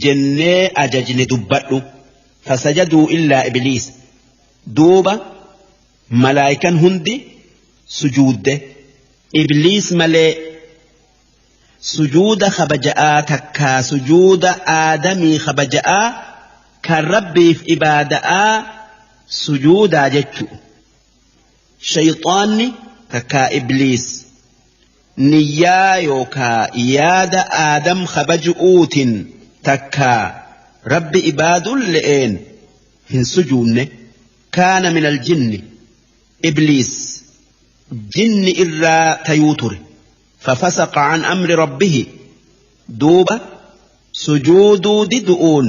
Jennee ajajne dubbadhu. Fasajaduu illaa ibliis. Duuba malaayikan hundi sujuudde. Ibliis malee sujuuda kabaja'aa takkaa sujuuda aadamii kabaja'aa kan rabbiif ibaada'aa sujuudaa jechu. Shayxaanni takkaa ibliis niyyaa yookaa yaada aadam kabaju'uutin takkaa rabbi ibaadun le'een hin sujuunne. Kaana min aljinni ibliis jinni irraa tayuu ture. Fafasaqa an amri rabbihi duuba sujuuduu didu'uun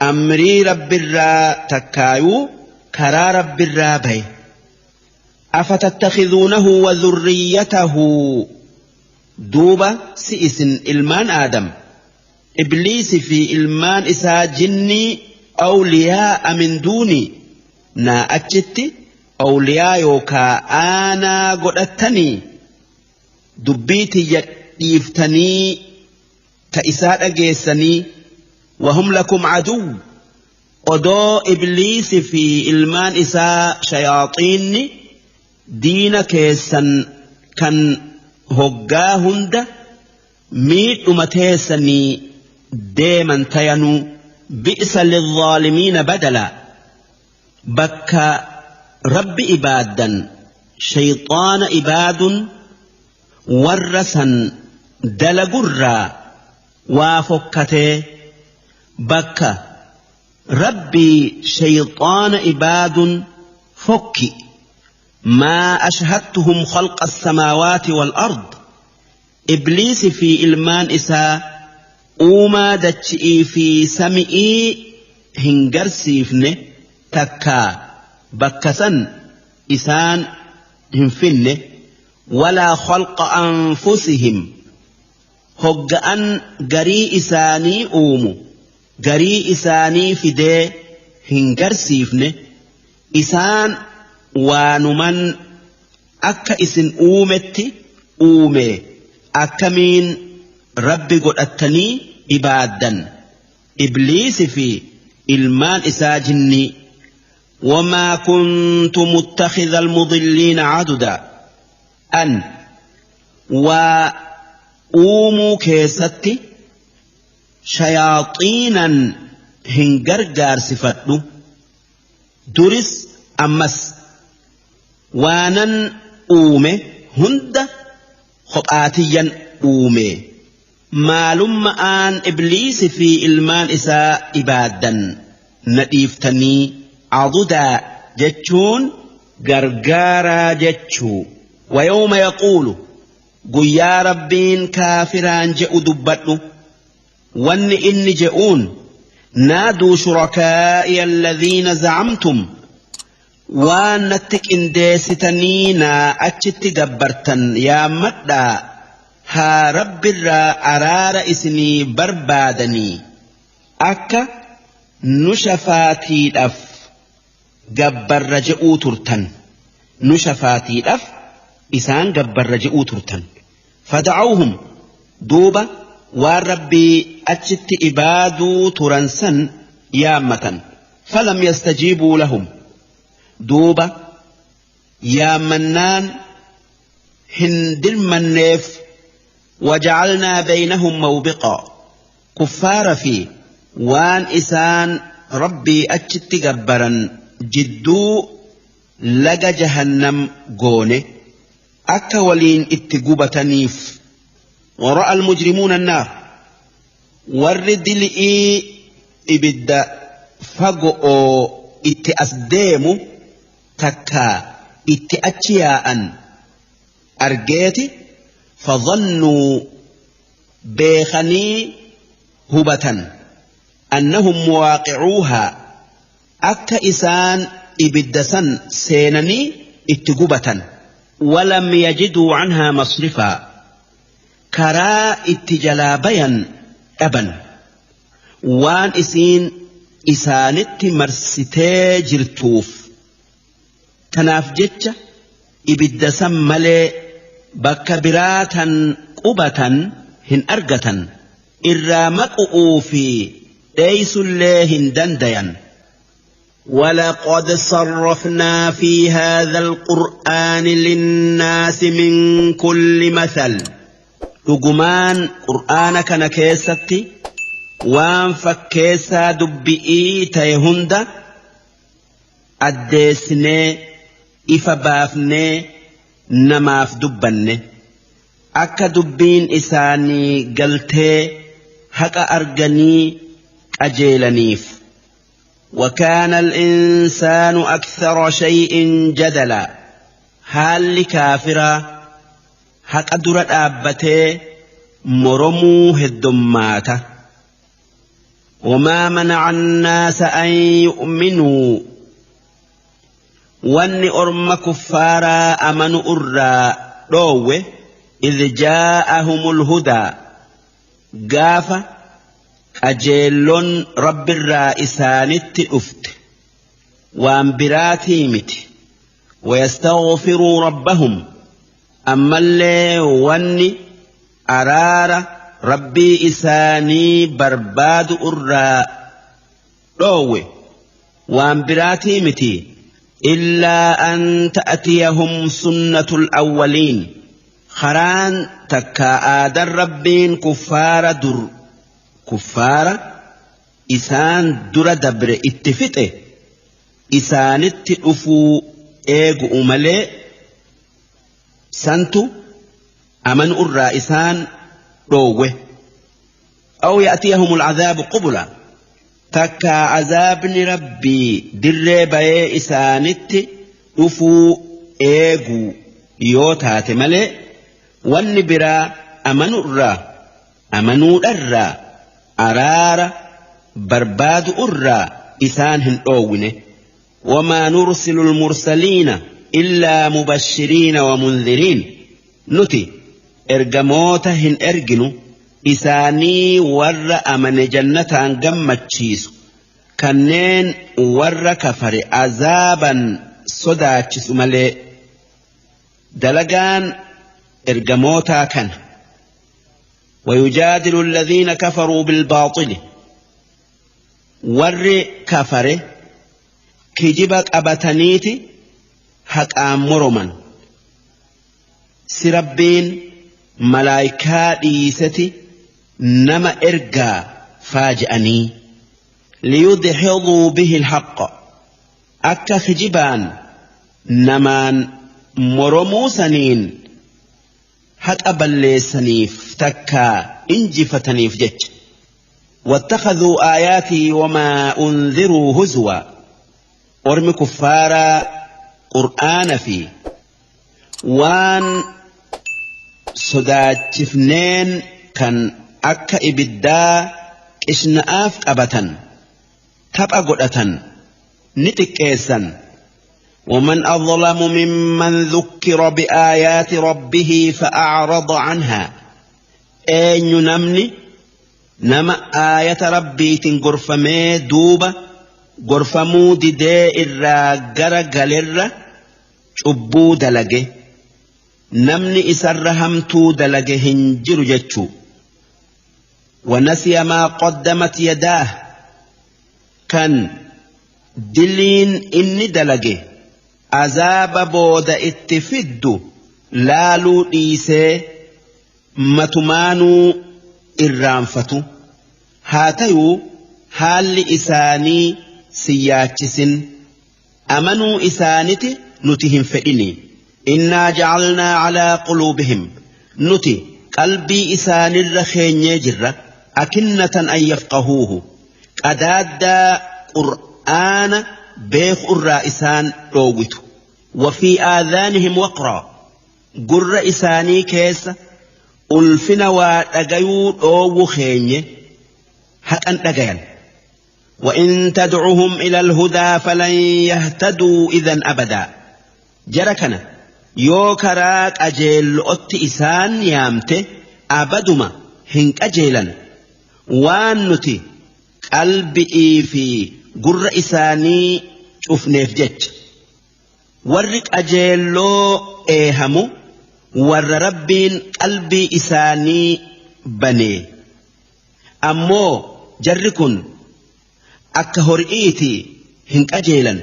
amrii rabbirraa takkaayuu karaa rabbirraa baye. Afatattakhiduunahu wa dhurriyyatahu duuba si isin ilmaan aadam ibliisi fi ilmaan isaa jinnii awliyaa'a min duuni naa achitti awliyaa yookaa aanaa godhattanii dubbii tiyya dhiiftanii ta isaa dhageessanii wahum lakum aduw odoo ibliisi fi ilmaan isaa shayaaxiinni diina keessan kan hoggaa hunda miidhuma teessanii deeman tayanuu bi'sa lilzaalimiina badala bakka rabbi ibaaddan shayxaana ibaadun warra san dalagurraa waa fokkatee bakka rabbii shayxaana ibaadun fokki. Maa ashhadtuhum khalqa as-samaawaati wal ard ibliisi fi ilmaan isaa uumaa dachi'ii fi sami'ii hin garsiifne takkaa bakka san isaan hin finne walaa khalqa anfusihim hogga'an garii isaanii uumu garii isaanii fidee hin garsiifne isaan waanuman akka isin uumetti uume akkamiin rabbi godhattanii ibaaddan ibliisi fi ilmaan isaa jinnii. وما كنت متخذ المضلين عددا أن وأوموا كيستي شياطينا هنجرجار صفتو درس أمس waanan uume hunda kophaatiyyan uume maalumma'aan ibliisi fi ilmaan isaa ibaaddan na dhiiftanii adudaa jechuun gargaaraa jechuu. Wayawma yaquulu guyyaa rabbiin kaafiraan je'u dubbadhu wanni inni je'uun naaduu shurakaa'iya alladhiina zacamtum waan natti qindeessitanii naa achitti gabbartan yaammadhaa haa rabbirraa araara isinii barbaadanii akka nu shafaatiidhaaf gabbarra je'uu turtan nu shafaatiidhaaf isaan gabbarra je'uu turtan. Fada'awhum duuba waan rabbii achitti ibaaduu turan san yaammatan. Falam yastajiibuu lahum duuba yaammannaan hin dirmanneef. Wajacalnaa baynahum mawbiqaa kuffaara fi waan isaan rabbii achitti gabbaran jidduu laga jahannam goone akka waliin itti gubataniif. Wara'a almujrimuuna annaar warri dili'ii ibidda fago'oo itti as deemu takkaa itti achi yaa'an argeeti fadhannuu beekanii hubatan annahum muwaaqicuuhaa akka isaan ibidda san seenanii itti gubatan. Walam yajiduu canhaa masrifaa karaa itti jalaa bayan dhaban waan isiin isaanitti marsitee jirtuuf. Tanaaf jecha ibidda san malee bakka biraa tan qubatan hin argatan. Irraa maqu'uu fi dheeysullee hin dandayan. ولقد صرفنا في هذا القرآن للناس من كل مثل. Dhugumaan qur'aana kana keessatti waan fakkeessaa dubbi'ii ta'e hunda addeessinee ifa baafnee namaaf dubbanne, akka dubbiin isaanii galtee haqa arganii qajeelaniif. وكان الإنسان أكثر شيء جدلا. Haalli kaafiraa haqa dura dhaabbatee moromuu heddummaata. وما منع الناس أن يؤمنوا. Wanni orma kuffaaraa amanu irraa dhoowwe, إذ جاءهم الهدى, gaafa qajeellon rabbirraa isaanitti dhufte, waan biraatii miti. ويستغفروا ربهم. Ammallee wanni araara rabbii isaanii barbaadu irraa dhoowwe waan biraatii miti, إلا أن تأتيهم سنة الأولين. Karaan takka aadan rabbiin kuffaara dur, kuffaara isaan dura dabre itti fixe isaanitti dhufuu eegu'u malee, santu amanu irraa isaan dhoowwe. أو يأتيهم العذاب قبلا. Takka azaabni rabbii dirree bayee isaanitti dhufuu eeguu yoo taate malee, wanni biraa amanu irraa, amanuudharraa, araara barbaadu irraa isaan hin dhoowwine. وما نرسل المرسلين إلا مبشرين ومنذرين. Nuti ergamoota hin erginu isaanii warra amane jannataan gammachiisu, kanneen warra kafare azaaban sodaachisu malee. Dalagaan ergamootaa kana. ويجادل الذين كفروا بالباطل. Warri kafare kijiba qabataniiti haqaan moroman. Si rabbiin malaayikaa dhiiseti nama ergaa faaji'anii. ليدحضوا به الحق. Akka kijibaan namaan moromuu saniin haqa balleessaniif takkaa injifataniif jecha. واتخذوا آياتي وما أنذروا هزوا. Ormi kuffaaraa qur'aana fi waan sodaachifneen kan akka ibiddaa qishna'aaf qabatan, tapha godhatan, ni xiqqeessan. ومن أظلم ممن ذكر بآيات ربه فأعرض عنها. Eenyu namni nama aayata rabbiitiin gorfamee duuba gorfamuu didee irraa gara galerra cubbuu dalage? Namni isarra hamtuu dalage hin jiru jechuu. ونسي ما قدمت يداه. Kan diliin inni dalage azaaba booda itti fiddu laaluu dhiisee matumaanuu irraanfatu. Haa tayuu haalli isaanii si yaachisin, amanuu isaaniti nuti hin fedhini. إنا جعلنا على قلوبهم. Nuti qalbii isaanirra keenyee jirra, أكنة أن يفقهوه, qadaaddaa qur'aana beeku irraa isaan dhoowwitu. وفي آذانهم وقرا. Gurra isaanii keessa ulfina waa dhagayuu dhoowwu keenye, haqan dhagayan. وإن تدعهم إلى الهدى فلن يهتدوا إذا أبدا. Jara kana yoo karaa qajeello'otti isaan yaamte, abaduma hin qajeelan, waan nuti qalbi'ii fi gurra isaanii cufneef jecha. Warri qajeelloo eehamu warra rabbiin qalbii isaanii banee. Ammoo jarri kun akka hori'iiti hin qajeelan.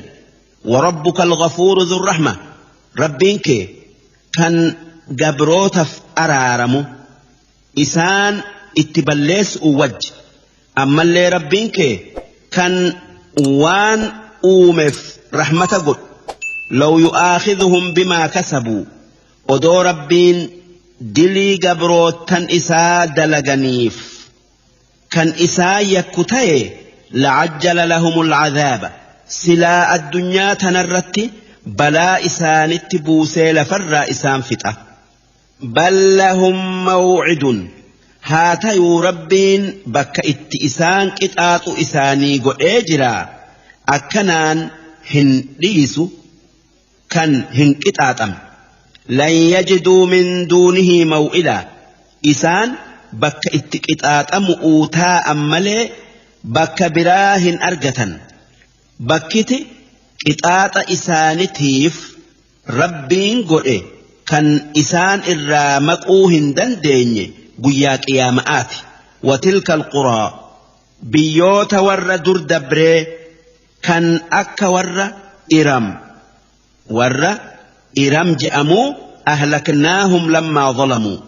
Warabbuka al-ghafuuru dhurrahma, rabbiin kee kan gabrootaaf araaramu isaan itti balleessu wajji. Ammallee rabbiin kee kan waan uumeef rahmata godhu. Law yu'aakhidhuhum bimaa kasabuu, odoo rabbiin dilii gabrootan isaa dalaganiif kan isaa yakku ta'e la'ajjala lahumul cadaaba, silaa addunyaa tanarratti balaa isaanitti buusee lafarraa isaan fixa. Bal lahum mawcidun, haa tayuu rabbiin bakka itti isaan qixaaxu isaanii godhee jira, akkanaan hin dhiisu kan hin qixaaxamne. Lan yajiduu min duunihi maw'ilaa, isaan bakka itti qixaaxamu taa'an malee bakka biraa hin argatan. Bakkiti qixaaxa isaanitiif rabbiin godhe kan isaan irraa maquu hin dandeenye guyyaa qiyaama'aati. Watilka alquraa, biyyoota warra dur dabree kan akka warra Iram, warra Iram je'amuu, ahlaknaahum lammaa zalamuu,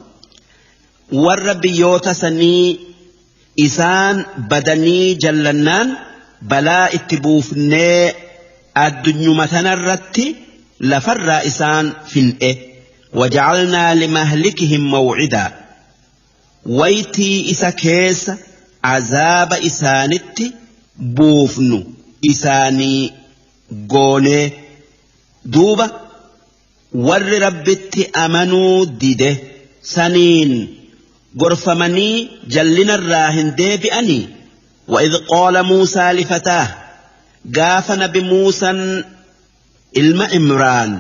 warra biyyoota sanii isaan badanii jallannaan balaa itti buufnee addunyuma tanarratti lafarraa isaan fin'e. Wajacalnaa limahlikihim mawcidaa, waytii isa keessa azaaba isaanitti buufnu isaanii goonee. Duuba warri rabbitti amanuu dide saniin gorfamanii jallinarraa hin deebi'anii. وإذ قال موسى لفتاه، gaafa nabi Muusan ilma Imraan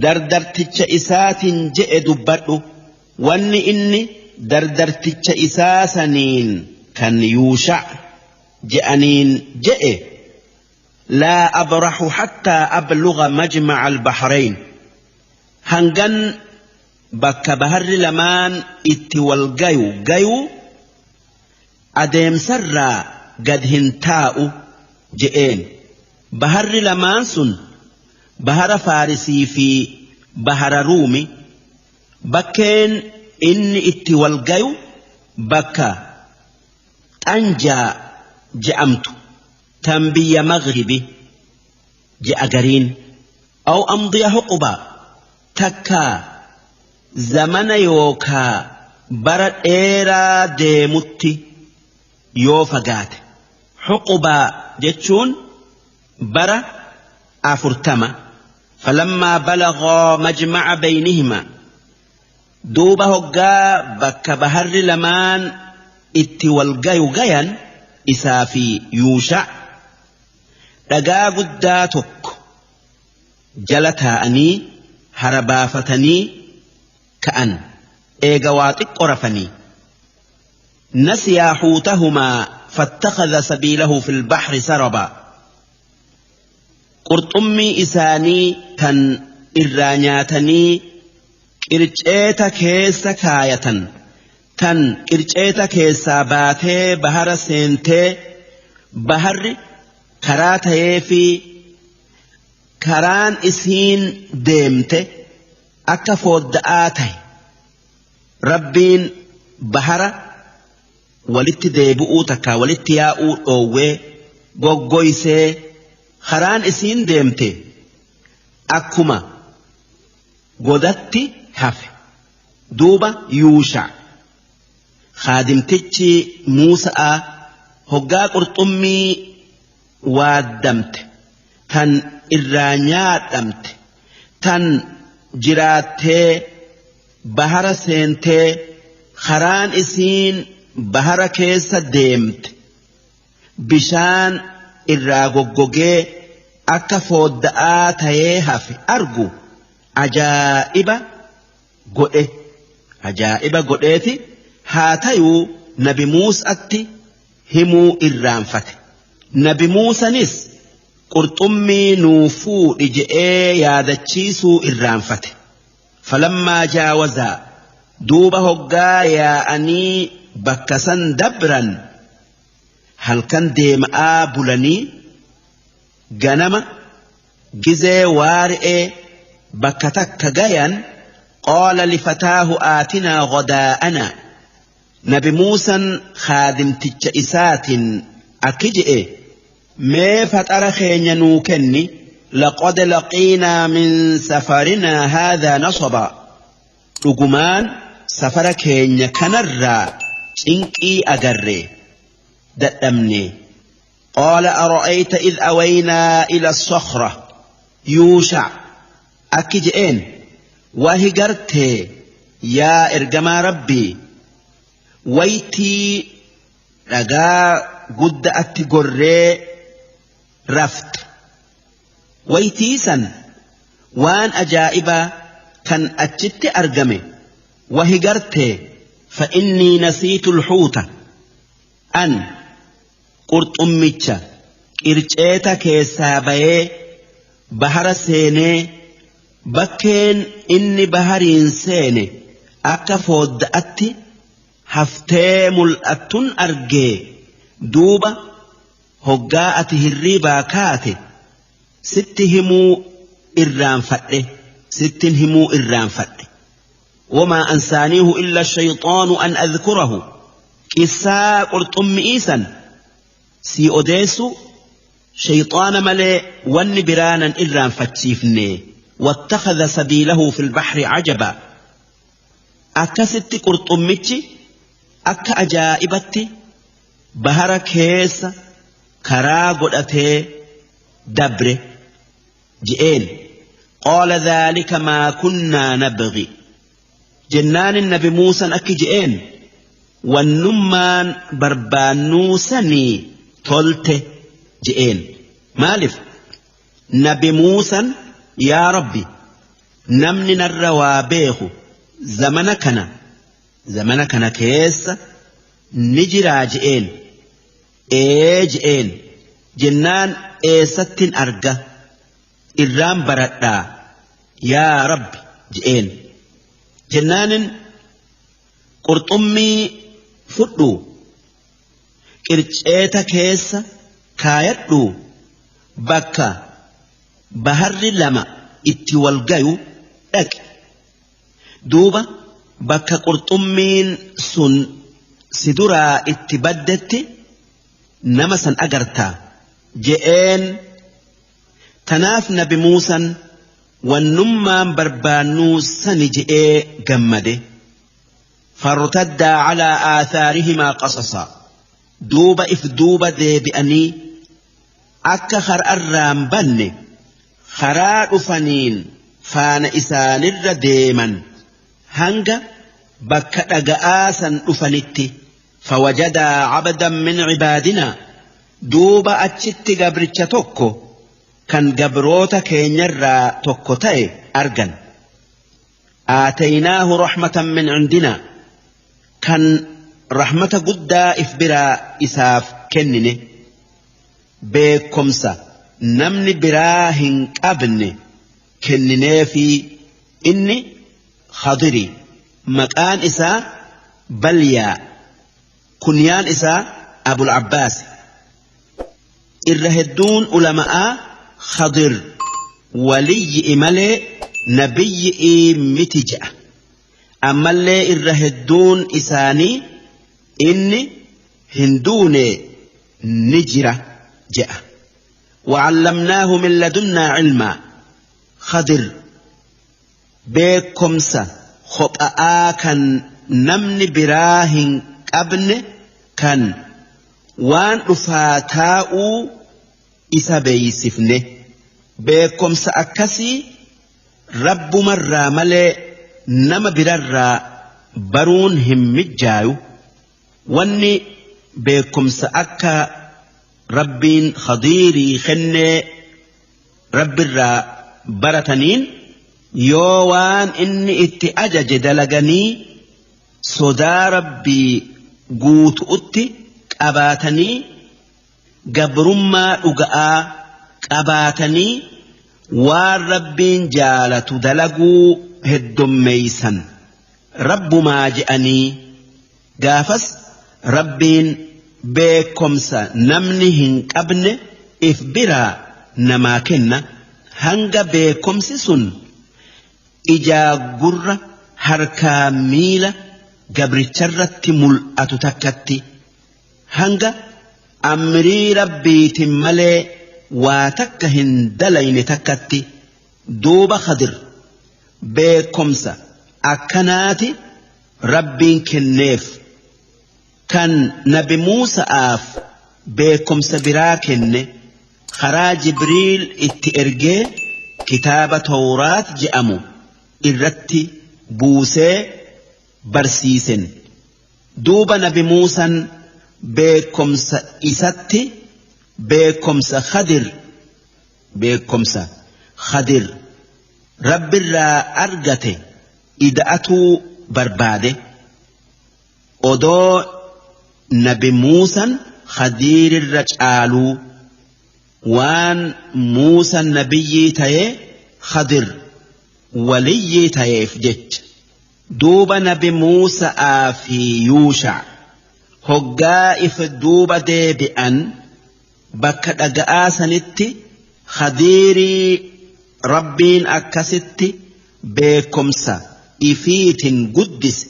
dardarticha isaatiin je'e dubbadhu. Wanni inni dardarticha isaa saniin kan Yuushac je'aniin je'e: لا أبرح حتى أبلغ مجمع البحرين، hangan bakka baharri lamaan itti wal gayu gayu adeemsarraa gad hin taa'u je'een. Baharri lamaan sun bahara Faarisii fi bahara Ruumi. Bakkeen inni itti wal gayu bakka Xanjaa je'amtu tan biyya Maghribi je'a gariin. أو أمضي حقبا, takkaa zamana yookaa bara dheeraa deemutti yoo fagaate. Huqubaa jechuun bara 40. فلما بلغا مجمع بينهما, duuba hoggaa bakka baharri lamaan itti wal gayu gayan, isaa fi Yuusha dhagaa guddaa tokko jala taa'anii hara baafatanii ka'an eega waa xiqqo rafanii. نسيا حوتهما فاتخذ سبيله في البحر سربا, qurxummii isaanii tan irraa nyaatanii qirceeta keessa kaayatan tan qirceeta keessaa baatee bahara seentee baharri karaa ta'ee fi karaan isiin deemte akka foodda'aa ta'e. Rabbiin bahara walitti deebi'uu takka walitti yaa'uu dhoowwee goggoysee karaan isiin deemte akkuma godatti hafe. Duuba Yuusha kaadimtichi Muusa'a hoggaa qurxummii waaddamte tan irraa nyaadhamte tan jiraattee bahara seentee karaan isiin bahara keessa deemte bishaan irraa goggogee akka foodda'aa ta'ee hafe argu ajaa'iba godhe. Ajaa'iba godheeti haa tayuu nabi Muusatti himuu irraanfate. Nabi Muusanis qurxummii nuu fuudhi je'ee yaadachiisuu irraanfate. فلما جاوزا, duuba hoggaa yaa'anii bakka san dabran halkan deema'aa bulanii ganama gizee waari'ee bakka takka gayan qaala lifataahu aatinaa ghadaa'anaa nabi Muusan khaadimticha isaatiin akki je'e mee faxara keenya nuu kenni laqad laqiinaa min safarinaa haadhaa nasaba dhugumaan safara keenya kanarraa cinqii agarre dadhabne qaala ara'ayta id awaynaa ila as-sakhra yuusha akki je'een wahi gartee yaa ergamaa rabbii waytii dhagaa guddaatti gorree rafte waytii san waan ajaa'ibaa kan achitti argame wahi gartee fa innii nasiitu lxuuta an qurxummicha qirceeta keessaa bayee bahara seenee bakkeen inni bahariin seene akka foodda'atti haftee mul'attun argee duuba hoggaa ati hirriibaa kaate sitti himuu irraanfadhe sittin himuu irraanfadhe wamaa ansaaniihu illa shayxaanu an adhkurahu qissaa qurxummi'ii san sii odeessu shayxaana malee wanni biraanan irraanfachiifne wattakhadha sabiilahu fil baxri cajaba akkasitti qurxummichi akka ajaa'ibatti bahara keessa karaa godhatee dabre je'een qaala dhaalika maa kunnaa nabghi jennaan nabi Muusan akki je'een wannummaan barbaannuu sanii tolte je'een maaliif nabi Muusan yaa rabbi namni narra waa beeku zamana kana keessa ni jiraa je'een ee je'een jennaan eessattin arga irraan baradhaa yaa rabbi je'een jennaanin qurxummii fudhu qirceeta keessa kaayadhu bakka baharri lama itti wal gayu dhaqi duuba bakka qurxummiin sun si duraa itti baddetti nama san agartaa je'een tanaaf nabi Muusan wannummaan barbaannuu sani je'ee gammade fartaddaa calaa aathaarihimaa qasasaa duuba if duuba deebi'anii akka kar'arraan banne karaa dhufaniin faana isaanirra deeman hanga bakka dhaga'aa san dhufanitti fawajadaa cabdan min cibaadinaa duuba achitti gabricha tokko kan gabroota keenyarraa tokko ta'e argan aataynaahu raxmatan min cindinaa kan rahmata guddaa if biraa isaaf kennine beekomsa namni biraa hin qabne kennineefi inni khadiri maqaan isaa balyaa kunyaan isaa abul abbaas irra hedduun ulama'aa khadir waliyyi malee nabiyyi miti je'a ammallee irra hedduun isaanii inni hin duune ni jira je'a وعلمناه من لدنا علما خضر beekomsa kopha'aa kan namni biraa hin qabne kan waan dhufaa taa'uu isa beeysifne beekomsa akkasii rabbumarraa malee nama birarraa baruun hin mijjaayu wanni beekumsa akka rabbiin khadiirii kennee rabbirraa barataniin yoo waan inni itti ajaje dalaganii sodaa rabbii guutu'utti qabaatanii gabrummaa dhuga'aa qabaatanii waan rabbiin jaalatu dalaguu heddommeeysan rabbumaa je'anii gaafas Rabbiin beekomsa namni hin qabne if biraa namaa kenna hanga beekomsi sun ijaa gurra harkaa miila gabricharratti mul'atu takkatti hanga amrii rabbiitin malee waa takka hin dalayne takkatti duuba Khadir beekomsa akkanaati rabbiin kenneef kan nabi Muusa'aaf beekomsa biraa kenne karaa Jibriil itti ergee kitaaba Tawraat je'amu irratti buusee barsiisen duuba nabi Muusan beekomsa isatti beekomsa Khadir rabbirraa argate ida'atuu barbaade odoo nabi Muusan Khadirirra caaluu waan Muusan nabiyyii ta'ee Khadir waliyyii ta'eef jecha duuba nabi Muusa'aa fi Yuusha hoggaa if duuba deebi'an bakka dhaga'aa sanitti Khadirii rabbiin akkasitti beekomsa ifiitin guddise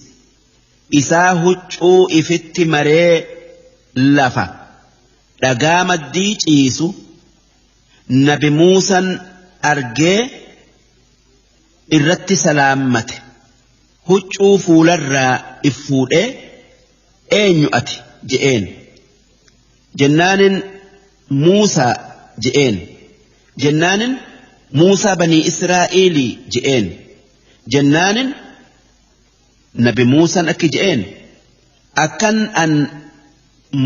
isaa huccuu ifitti maree lafa dhagaa maddii ciisu nabi Muusan argee irratti salaammate huccuu fuularraa if fuudhee eenyu ati je'een jennaanin Muusaa je'een jennaanin Muusaa banii Israa'iilii je'een jennaanin nabi Muusaan akki je'een akkan an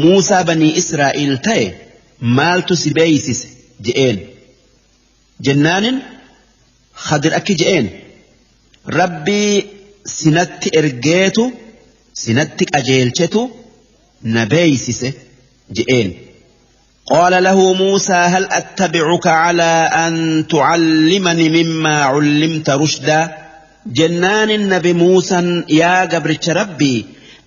Muusaa banii Israa'iil ta'e maaltu si beeysise je'een jennaanin Khadir akki je'een rabbii sinatti ergeetu sinatti qajeelchetu na beeysise je'een. قال له موسى هل أتبعك على أن تعلمني مما علمت رشدا جنان النبي موسى يا قبرتش ربي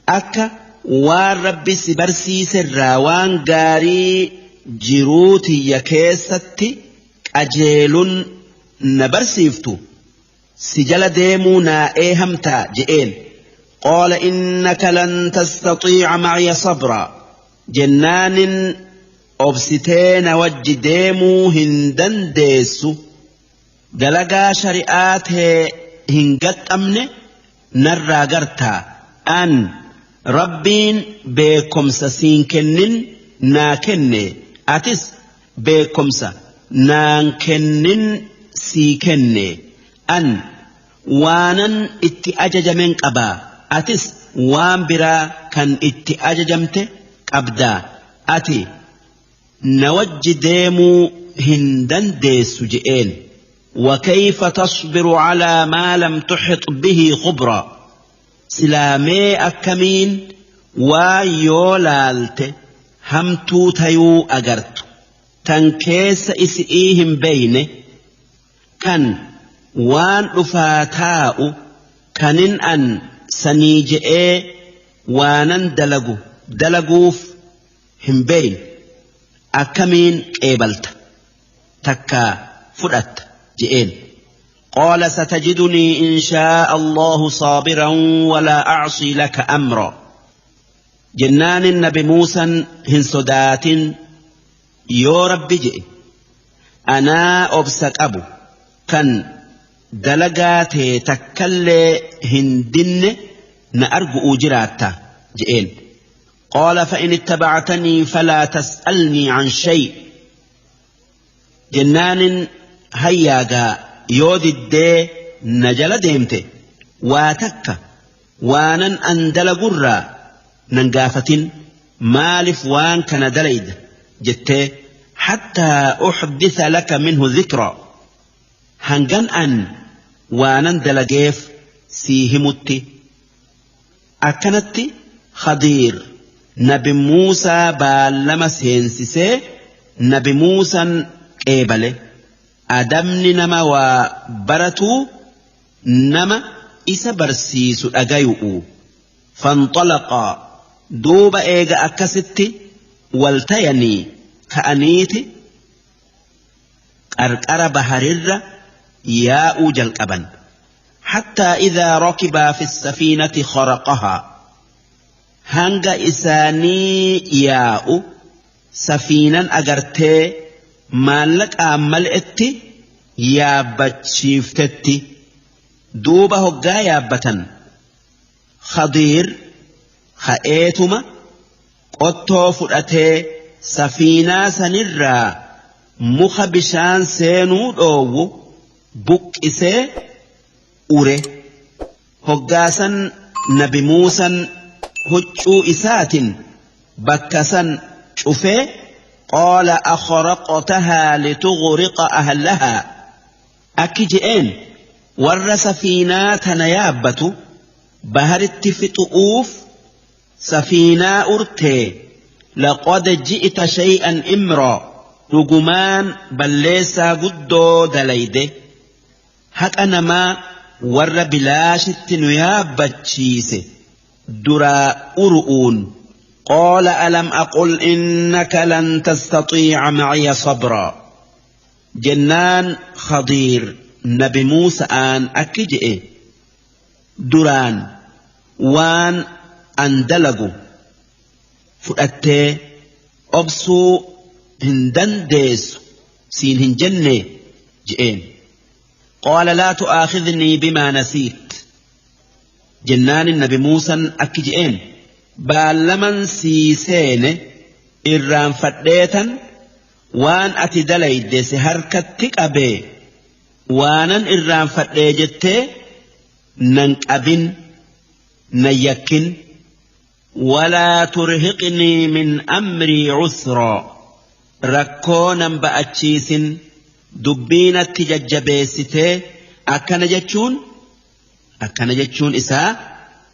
أكا وان ربي سبرسي سرا وان قاري جروتي يكيستي أجيل نبرسيفتو سجل ديمونا إيهمتا جئين قال إنك لن تستطيع معي صبرا جنان obsitee na wajji deemuu hin dandeessu dalagaa shari'aa tee hin gaxxamne narraa gartaa an rabbiin beekomsa siin kennin naa kenne atis beekomsa naan kennin sii kenne an waanan itti ajajamen qabaa atis waan biraa kan itti ajajamte qabdaa ati na wajji deemuu hin dandeessu je'een وكيف تصبر على ما لم تحط به خبرا سلامي أكمين ويولالت همتو تيو أجرت تنكيس إسئيهم بين كان وان رفاتاء كانن أن سنيجئ وانن دلقو دلقوف هم بين أكمين قبلت تكا فرأت جئين قال ستجدني إن شاء الله صابرا ولا أعصي لك أمرا جنان النبي موسى هنسدات يا رب جئ أنا أبسك أبو كان دلقات تكل هندن نأرجو أجراتا جئين قال فإن اتبعتني فلا تسألني عن شيء جنان هياغا يود الدي نجل ديمته واتك وانن أندل قرى ننقافة مالف وان كان دليد جته حتى أحدث لك منه ذكرى هنغن أن وانن دلقيف سيهمتي أكنت خضير نبي موسى بالما سينسيسي نبي موسى قيبله أدمني نما وبرتو نما إسا برسيس أجيؤ فانطلقا Duuba eega akkasitti waltayanii ka'aniiti qarqara baharirra yaa'uu jalqaban. Hattaa idhaa rakibaa fi safiinati kharaqahaa, hanga isaanii yaa'u safiinan agartee maallaqaan mal'etti yaabbachiiftetti. Duuba hoggaa yaabbatan Khadiir ka'eetuma qottoo fudhatee safiinaa sanirraa muka bishaan seenuu dhoowwu buqqisee ure. Hoggaasan nabi Muusan huccuu isaatin bakka san cufee, qaala akhraqtahaa litughriqa ahlahaa, akki je'een warra safiinaa tana yaabbatu baharitti fixu'uuf safiinaa urtee, laqad ji'ta shay'an imraa, dhugumaan balleessaa guddoo dalayde, haqa namaa warra bilaashitti nu yaabbachiise duraa uru'uun. Qaala alam aqul innaka lan tastatiica maciya sabraa, jennaan Khadiir nabi Muusa'aan akki je'e, duraan waan an dalagu fudhattee obsuu hin dandeessu siin hin jenne je'een. Qaala laa tu'aakhidnii bimaa nasiit, jennaan nabi Muusan akki je'een, baallaman sii seene irraanfadheetan waan ati dalayde si harkatti qabee waanan irraanfadhee jettee nan qabin, nan yakkin. Walaa turhiqnii min amrii cusraa, rakkoo nan ba'achiisin dubbiinatti jajjabeessitee. Akkana jechuun isaa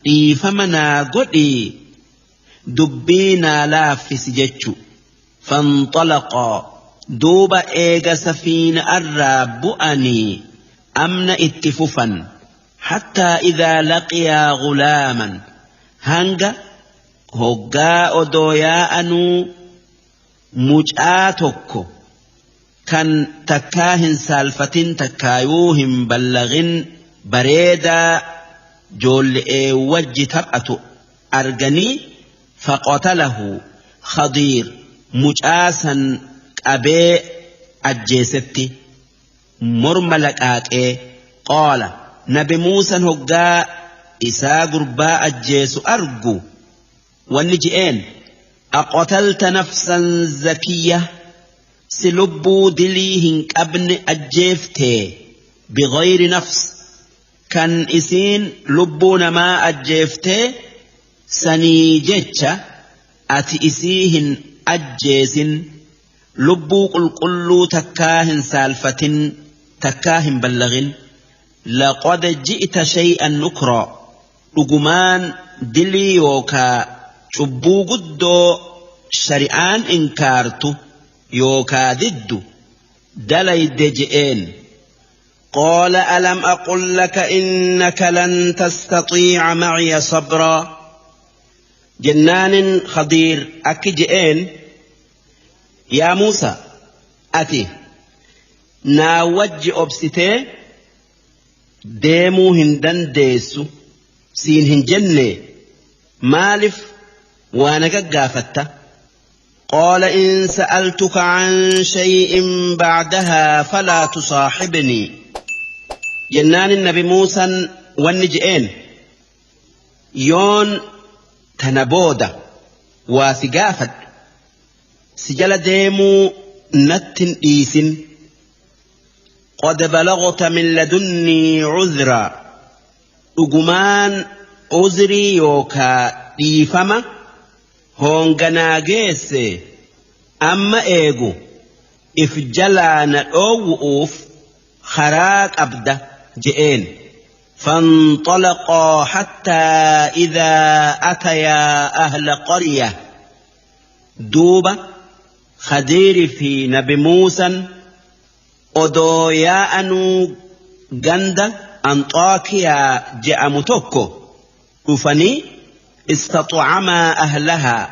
dhiifama naa godhii dubbii naa laaffisi jechu. Fanxalaqaa, duuba eega safiina arraa bu'anii amna itti fufan. Hattaa idaa laqiyaa gulaaman, hanga hoggaa odoo yaa'anuu mucaa tokko kan takkaa hin saalfatin takkaayuu hin ballagin bareedaa joolle'ee wajji taphatu arganii, faqatalahu, Khadiir mucaa san qabee ajjeesetti morma laqaaqee. Qaala, nabi Muusan hoggaa isaa gurbaa ajjeesu argu wanni je'een, aqatalta nafsan zakiyya, si lubbuu dilii hin qabne ajjeeftee, bighayri nafs, kan isiin lubbuu namaa ajjeeftee sanii jecha ati isii hin ajjeesin, lubbuu qulqulluu takkaa hin saalfatin takkaa hin ballagin. Laqad ji'ta shay'an nukraa, dhugumaan dilii yookaa cubbuu guddoo shari'aan inkaartu yookaa diddu dalayde je'een. قال ألم أقل لك إنك لن تستطيع معي صبرا، jennaan Khadiir akki je'een, yaa Muusa, ati naa wajji obsitee deemuu hin dandeessu siin hin jenne, maaliif waa na gaggaafatta? قال إن سألتك عن شيء بعدها فلا تصاحبني، jennaan النبي موسى wanni je'een, yoon tana booda waa si gaafadhu si jala deemuu nattin dhiisin. قد بلغت من لدني عذرا, dhugumaan uzrii yookaa dhiifama hoonganaa geesse, amma eegu if jalaa na dhoowwu'uuf karaa qabda je'een. فانطلقا حتى إذا أتيا أهل قرية، duuba Khadiiri fi nabi Muusan odoo yaa'anuu ganda Anxaakiyaa je'amu tokko dhufanii. Istaxcamaa ahlahaa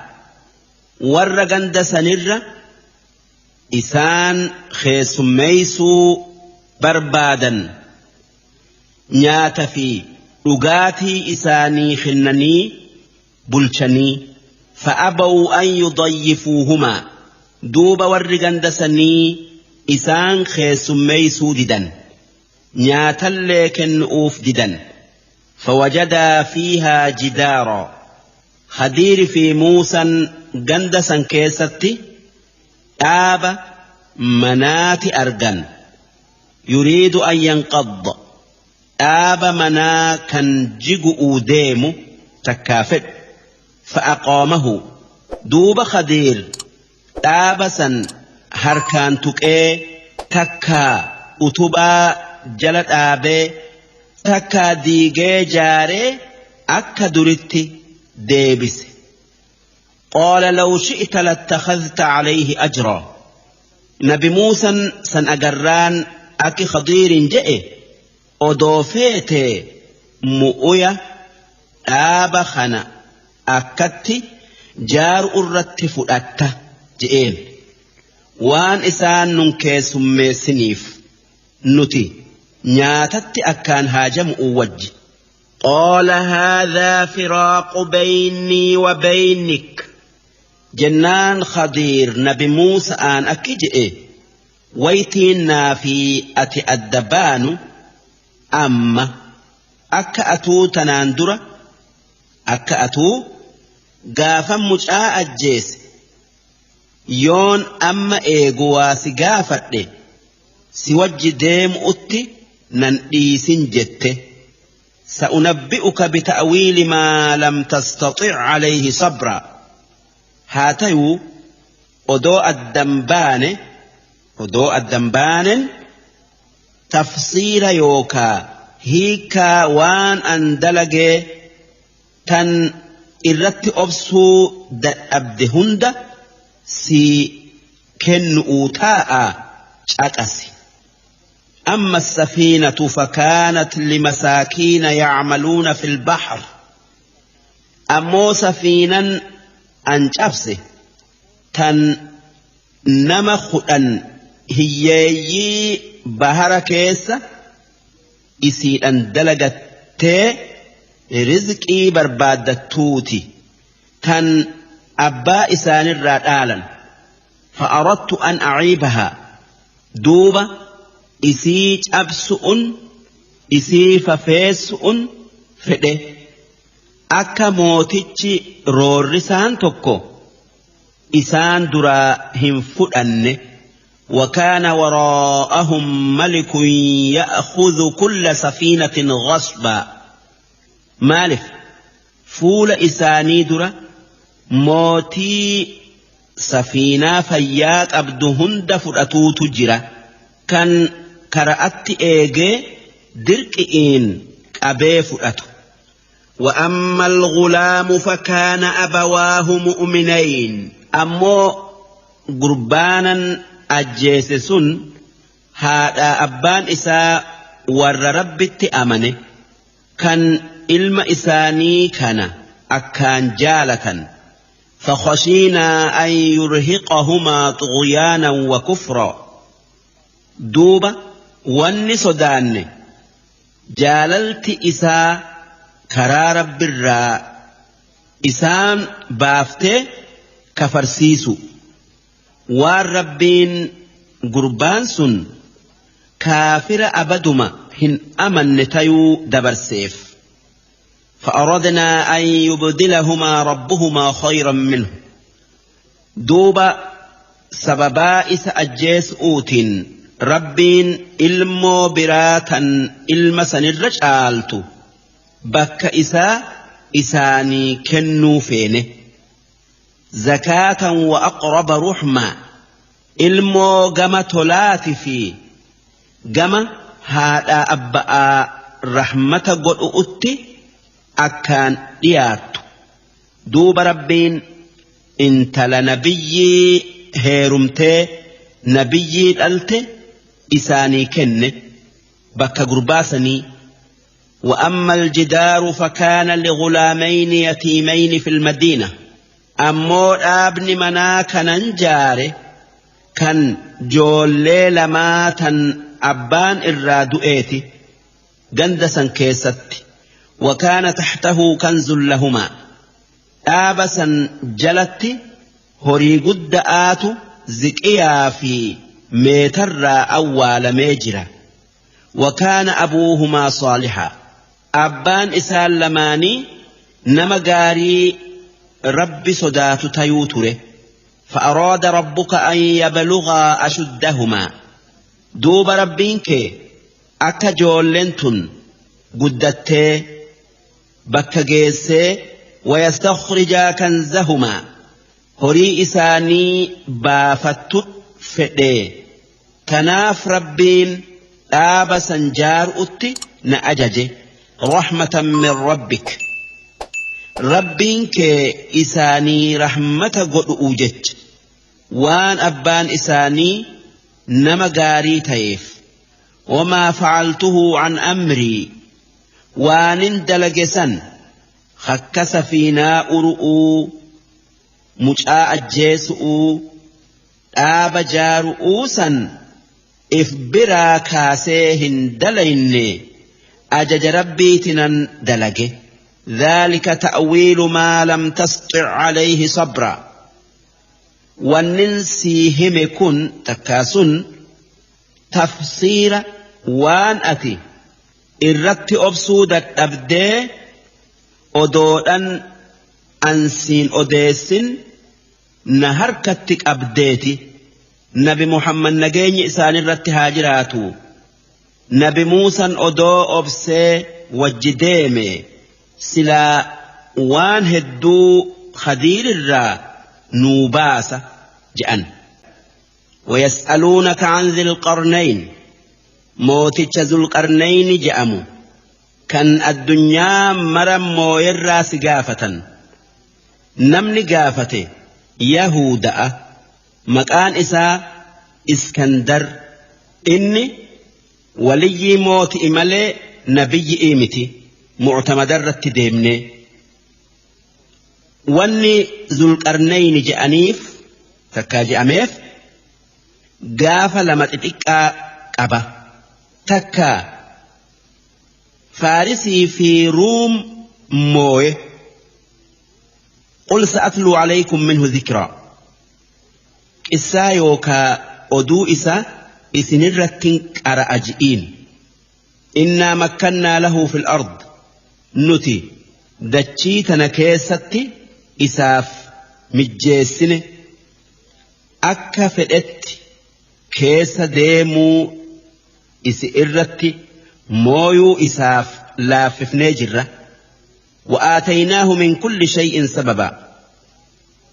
warra ganda sanirra isaan keessummeeysuu barbaadan nyaata fi dhugaatii isaanii kennanii bulchanii fa'abaw an yudayyifuuhumaa duuba warri ganda sanii isaan keessummeeysuu didan nyaatallee kennuuf didan. Fawajadaa fiihaa jidaara Khadiiri fi Muusaan ganda san keessatti dhaaba manaati argan. Yuriidu an yanqadda dhaaba manaa kan jigu'uu deemu takkaa fedhu. Fa'aqaamahu duuba Khadiir dhaaba san harkaan tuqee takkaa utubaa jala dhaabee takkaa diigee jaaree akka duritti deebise. Qaala law shi'ta lattakhadhta calayhi ajraa. Nabi Muusaan san agarraan akki Khadiirin je'e odoo feetee mu'uya dhaaba kana akkatti jaaru irratti fudhatta je'een. Waan isaan nun keessummeessiniif nuti nyaatatti akkaan haajamu wajji. Qaala haadhaa firaaqu baynii wa baynik. Jennaan Khadiir Nabi Muusa'aan akki je'e waytiin naa fi ati adda baanu amma akka atuu tanaan dura akka atuu gaafa mucaa ajjeese yoon amma eegu waa si gaafadhe si wajji deemu'utti nan dhiisin jette. Sa'unabbi'uka bita'wiili maa lam tastatic calayhi sabra. Haa tayuu odoo addan baanen tafsiira yookaa hiikaa waan an dalagee tan irratti obsuu dadhabde hunda si kennu'uu taa'a caqasi. أما السفينة فكانت لمساكين يعملون في البحر. أمو سفينا أنشبسه تن نمخدن هيي بحر كيس إسي أن دلقت رزقي بربادتوتي تن أبا إسان الرادالا فأردت أن أعيبها دوبة isii cabsu'un isii fafeessu'un fedhe akka mootichi roorrisaan tokko isaan duraa hin fudhanne. وكان وراءهم ملك يأخذ كل سفينة غصبا. مالف فول إساني درا موتي سفينة فياك أبدهن دفرأتو تجرا كان كرأت إيجي دركئين أبي فرأتو. وأما الغلام فكان أبواه مؤمنين. أمو قربانا أجيسسون هذا أبان إساء ور ربت أمنه كان إلم إساني كان أكان جالة فخشينا أن يرهقهما طغيانا وكفرا. دوبة واني صداني جاللت إساء كرا رب الراء إسان بافتي كفرسيسو والربين قربان سن كافر أبدما هن أمن نتيو دبرسيف. فأردنا أن يبدلهما ربهما خيرا منه. دوبا سببا إس أجيس أوتين ربين إلمو براتا إلمسن الرجالتو بك إسا إساني كنو فينه زكاة وأقرب رحمة إلمو جم تلات في جم هذا أبقى رحمة قد أؤتي أكان ديات دوب ربين انت لنبي هيرمتي نبي ألتي إساني كن بك قرباسني. وأما الجدار فكان لغلامين يتيمين في المدينة أمو أبن منا كان جاره كان جولي لما تن أبان الرادؤيتي جندسا كيست وكان تحته كنز لهما آبسا جلت هري قد آتو زكيا في ميتر أول ميجرة وكان أبوهما صالحا أبان إسال لماني نمغاري رب صدات تيوتره فأراد ربك أن يبلغا أشدهما دوب ربينك أكا جولنتن قدتي بكا ويستخرجا كنزهما هري إساني بافتت فدي تناف ربين آب سنجار أتي نأجج رحمة من ربك ربينك إساني رحمة قد أوجت وان أبان إساني نمغاري تيف وما فعلته عن أمري وان اندلقسا خكس فينا أرؤو مجاء الجيسؤ آب جارؤوسا إفبرا كاسيهن دلين أجج ربيتنا دلقه ذلك تأويل ما لم تسطع عليه صبرا وننسي همكن تكاسن تفسير وان أتي إردت أبسودة أبدي أدودن أنسين أديسن نهركتك أبديتي نبي محمد نجيني إسان الرت هاجراتو نبي موسى أدو أبسي وجديمي سلا وان هدو خدير الرا نوباسة جأن ويسألونك عن ذي القرنين موتش ذو القرنين جأمو كان الدنيا مرم مويرا سقافة نمني قافة يهودا مكان إسا إسكندر إني ولي موت إمالي نبي إيمتي معتمد الرت ديمني واني ذو القرنين جأنيف تكا جأميف قافة لما تتكا قبا تكا فارسي في روم موي قل سأتلو عليكم منه ذكرى إسا يوكا أدو إسا إسنرتن أرأجئين إنا مكنا له في الأرض نتي دتشي تنكيستي إساف مجيسن أكا فئت كيس ديمو إسئرتي مويو إساف لافف نجرة وآتيناه من كل شيء سببا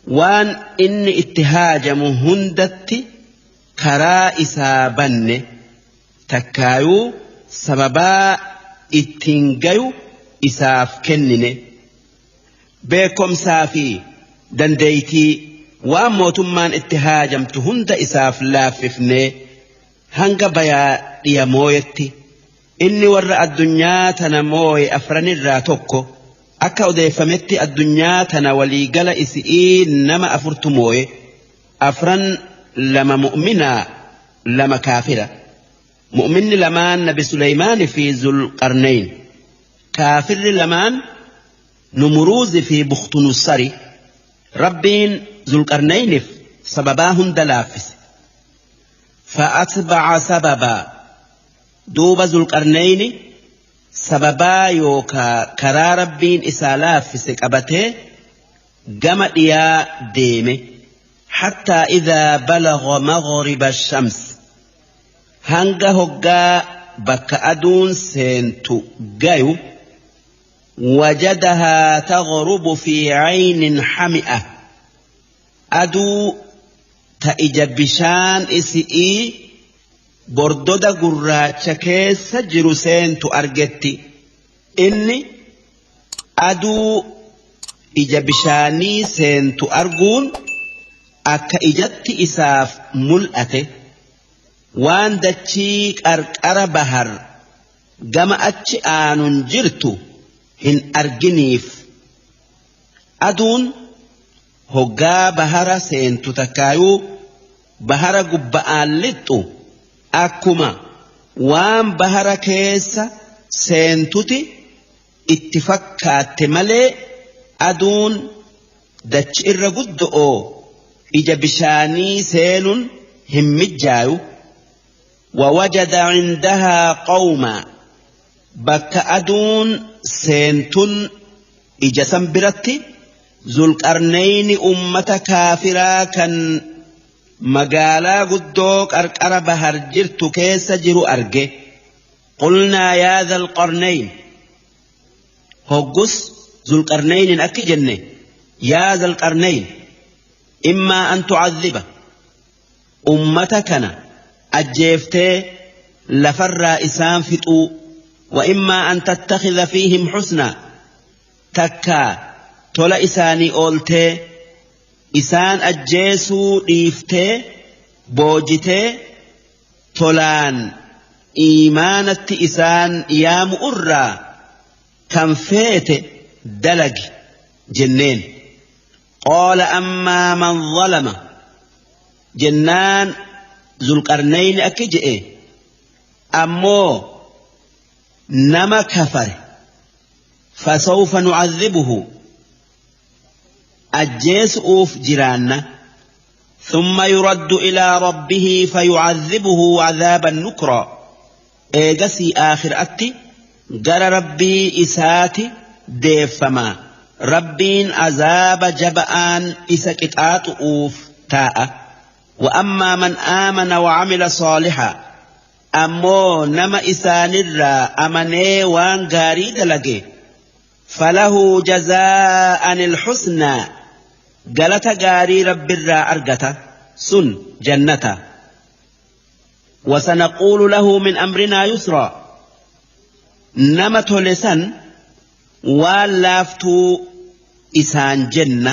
وان إن اتهاجم هندت كرا إسابن تكايو سببا اتنجيو إساف كنن بكم سافي دنديتي وان موتمان اتهاجمت هند إساف لاففني هنگ بيا ديمويتي إني ور الدنيا تنموي أفرن الراتوكو أكا أديفمتي الدنيا تنولي قل إسئي نما أفرتموي أفرن لما مؤمنا لما كافرة مؤمن لمان نبي سليمان في ذو القرنين كافر لمان نمروز في بختنصري ربين ذو القرنين سبباهن دلافس فأتبع سببا دوب ذو القرنين سببا يوكا كرا ربين إسالاف سكبته جمع يا ديمه حتى إذا بلغ مغرب الشمس هنگا هقا بك أدون سنتو جايو وجدها تغرب في عين حمئة أدو تأجبشان إسئي بردودا قراتش كيس جرسين تأرجتي إني أدو إجبشاني سين تأرجون أكا إجت إساف ملأته وان دتشيك أرك أربهر gama achi aanun jirtu hin arginiif. Aduun hoggaa bahara seentu takkaayuu bahara gubba'aan lixxu akkuma waan bahara keessa seentuti itti fakkaatte malee aduun dachi irra guddo'oo ija bishaanii seenun hin mijjaayu. ووجد عندها قوما bakka aduun seentun ija san biratti Zulqarnayni ummata kaafiraa kan magaalaa guddoo qarqara bahar jirtu keessa jiru arge. Qulnaa yaa Zalqarnayn, hoggus Zulqarnaynin akki jenne: yaa Zalqarnayn, immaa an tucadhiba, ummata kana ajjeeftee lafarraa isaan fixuu, wa immaa an tattakhidha fiihim husnaa, takkaa tola isaanii ooltee isaan ajjeesuu dhiiftee boojitee tolaan iimaanatti isaan yaamu irraa kan feete dalagi jenneen. Qaala ammaa man zalama jennaan Zulqarnayni akki je'e: ammoo nama kafare, fasawfa nu'adhibuhu, ajjeesu'uuf jiraanna, ثم يرد إلى ربه فيعذبه عذابا نكرا، eegasii aakhiraatti gara Rabbii isaati deeffama, Rabbiin azaaba jaba'aan isa qixaaxu'uuf taa'a. وأما من آمن وعمل صالحا، ammoo nama isaanirraa amanee waan gaarii dalage, فله جزاء الحسنى، galata gaarii Rabbirraa argata, sun jannata. وسنقول له من أمرنا يسرا، nama tole san waan laaftuu isaan jenna,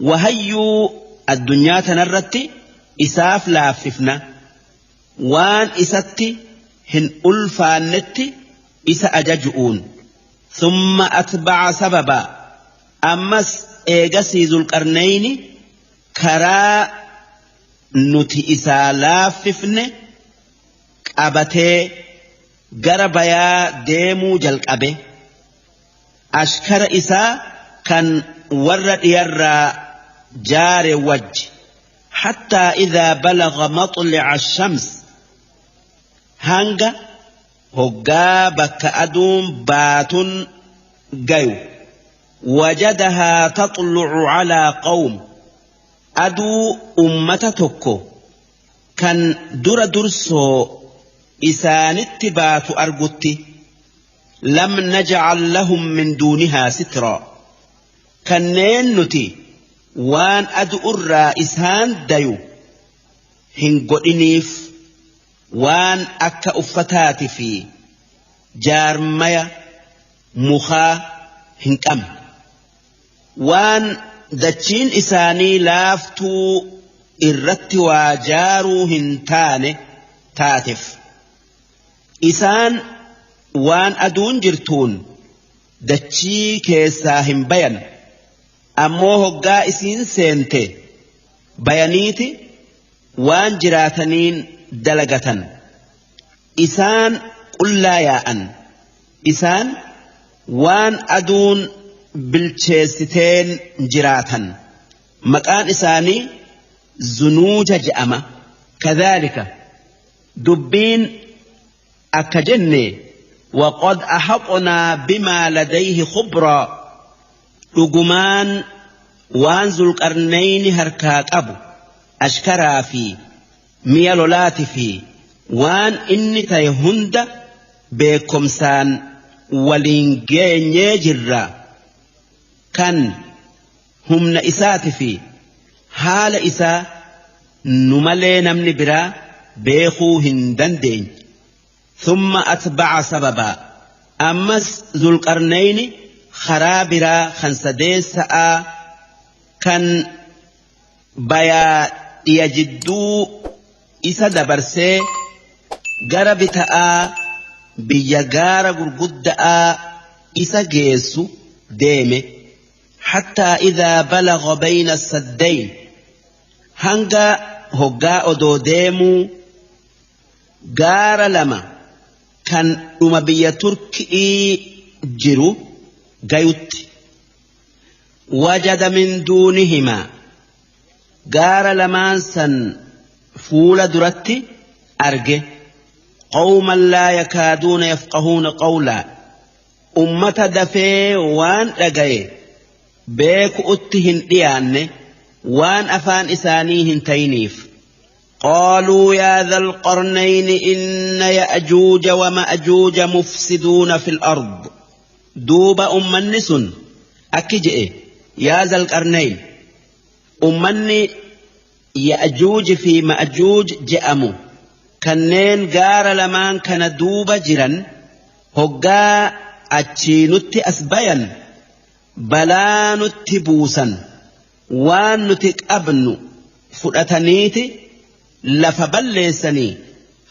wahayyuu addunyaa tanarratti isaaf laaffifna, waan isatti hin ulfaannetti isa ajaju'uun. ثم أتبع سببا، ammas eegasii Zulqarnayni karaa nuti isaa laaffifne qabatee gara bayaa deemuu jalqabe, ashkara isaa kan warra dhiyarraa jaare wajji. حتى إذا بلغ مطلع الشمس، hanga hoggaa bakka aduun baatun gayu, وجدها تطلع على قوم، aduu ummata tokko kan dura dursoo isaanitti baatu argutti, لم نجعل لهم من دونها سترا، kanneen nuti waan adu irraa isaan dayu hin godhiniif waan akka uffataati fi jaarmaya mukaa hin qabne, waan dachiin isaanii laaftuu irratti waa jaaruu hin taane taateef isaan waan aduun jirtuun dachii keessaa hin bayan, ammoo hoggaa isiin seente bayaniiti waan jiraataniin dalagatan. Isaan qullaa yaa'an, isaan waan aduun bilcheessiteen jiraatan. Maqaan isaanii Zunuuja je'ama. كذلك، dubbiin akka jenne, وقد أحطنا بما لديه خبرا، dhugumaan waan Zulqarnayni harkaa qabu, ashkaraa fi mi'a lolaati fi waan inni ta'e hunda beekomsaan waliin geenyee jirra, kan humna isaati fi haala isaa nu malee namni biraa beekuu hin dandeenye. ثم أتبع سببا، ammas Zulqarnayni karaa biraa kan sadeessa'aa kan bayaa dhiya jidduu isa dabarsee gara bita'aa Biyya gaara gurgudda'aa isa geessu deeme. Hattaa idhaa balagha bayna saddayn, hanga hoggaa odoo deemuu gaara lama kan dhuma biyya Turki'ii jiru gayutti. Wajada min duunihimaa, gaara lamaan san fuula duratti arge, qawman laa yakaaduuna yafqahuuna qawlaa, ummata dafee waan dhagaye beeku'utti hin dhiyaanne waan afaan isaanii hin tayiniif. Qaaluu yaa dhal qarnayni inna ya'juuja wa ma'juuja mufsiduuna fil ard. Duuba ummanni sun akki je'e, yaa dhal qarnayn, ummanni ya'juuj fi ma'juuj je'amu kanneen gaara lamaan kana duuba jiran hoggaa achii nutti as bayan balaa nutti buusan, waan nuti qabnu fudhataniiti lafa balleessanii.